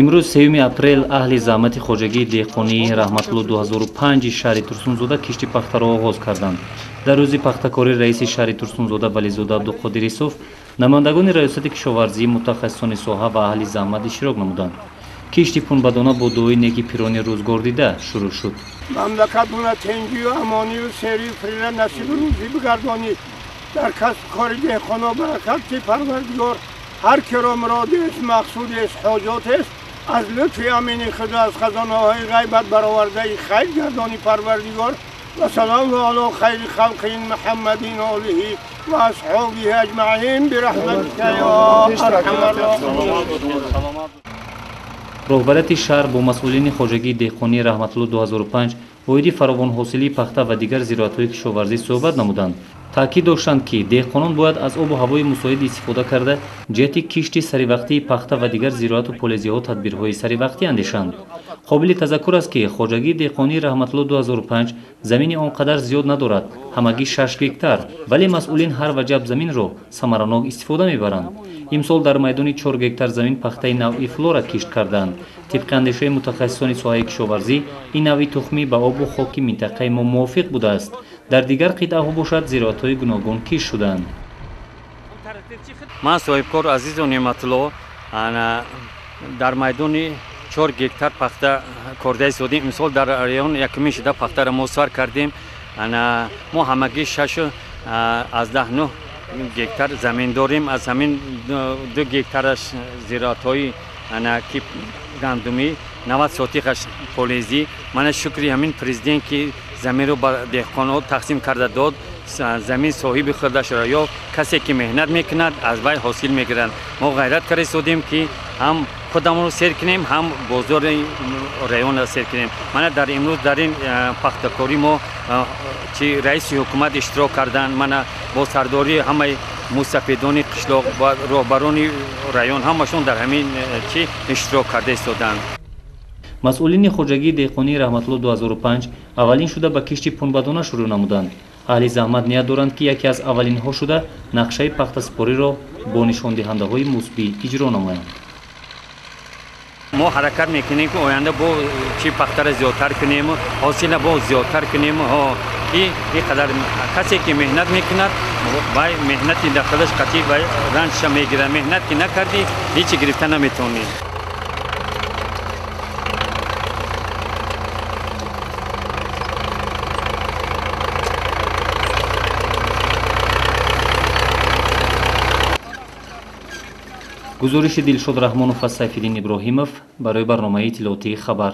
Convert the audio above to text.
Имрӯз 3 апрел аҳли заҳмати хоҷагии деҳқонии Раҳматулло 2005 шаҳри Турсунзода кишти пахтаро оғоз карданд. Дар рӯзи пахтакорӣ раиси шаҳри Турсунзода Вализода Абдуқодир Исоф, намояндагони раёсати кишоварзӣ, мутахассисони соҳа ва аҳли заҳмат иштирок намуданд. Кишти пунбадона бо дуои неки пирони рӯзгор дида шурӯъ шуд. Мамлакатмона тенҷию амонию серию фирира насибу рӯзӣ бигардонид. Дар касбу кори деҳқоно баракат ти Парвардигор. Ҳар киро муродест, мақсудест, ҳоҷотест, аз лутфи амини худо аз хазонаҳои ғайбат баровардаи хайр гардони Парвардигор. Ва салому ало хайри халқин Муҳаммадин олиҳи ва асҳобиҳи аҷмаин бираҳматика ё арҳамар роҳимин. Роҳбарияти шаҳр бо масъулини хоҷагии деҳқонии Раҳматулло 2005 оиди фаровонҳосилии пахта ва дигар зироатҳои кишоварзӣ суҳбат намуданд. Таъкид доштанд, ки деҳқонон бояд аз обу ҳавои мусоид истифода карда, ҷиҳати кишти саривақтии пахта ва дигар зироату полезиҳо тадбирҳои саривақтӣ андешанд. Қобили тазаккур аст, ки хоҷагии деҳқонии Раҳматулло 2005 замини он қадар зиёд надорад, ҳамагӣ 6 гектар, вале масъулин ҳар ваҷаб заминро самаранок истифода мебаранд. Имсол дар майдони 4 гектар замин пахтаи навъи флора кишт карданд. Тибқи андешаи мутахассисони соҳаи кишоварзӣ, ин навъи тухмӣ ба обу хоки минтақаи мо мувофиқ будааст. Дар дигар қитъаҳо бошад зироатҳои гуногун кишт шуданд. Ман соҳибкор Азизу Неъматулло дар майдони 4 гектар пахта корда истодем. Имсол дар район якумин шуда пахтаро мо сар кардем. Мо ҳамагӣ 6.9 гектар замин дорем. Аз ҳамин 2 гектараш зироатҳои ки гандумӣ, 90 сотиқаш полезӣ. Мана шукри ҳамин президент, ки заминро ба деҳқонҳо тақсим карда дод. Замин соҳиби худашро ё касе ки меҳнат мекунад, аз вай ҳосил мегирад. Мо ғайрат карда истодем, ки ҳам худамонро сер кунем, ҳам бозори районро сер кунем. Мана дар имрӯз дар ин пахтакорӣ мо чи раиси ҳукумат иштирок карданд, мана бо сардории ҳамаи мустафидони қишлоқ ва роҳбарони район ҳамашон дар ҳамин чи иштирок карда истоданд. Масъулини хоҷагии деҳқонии Раҳматулло 2005 аввалин шуда ба кишти пунбадона шурӯъ намуданд. Аҳли заҳмат ният доранд, ки яке аз аввалинҳо шуда нақшаи пахтасупориро бо нишондиҳандаҳои мусбӣ иҷро намоянд. Мо ҳаракат мекунем, ки оянда бо чи пахтаро зиёдтар кунему, ҳосила бо зиёдтар кунему. Ки ин қадар касе ки меҳнат мекунад, вай меҳнати дар худаш қатъӣ вай ранҷша мегирад. Меҳнат ки накардӣ, ҳеҷ гирифта наметавонӣ. Гузориши Дилшод Раҳмонов ва Сайфиддин Иброҳимов барои барномаи иттилоотии «Хабар».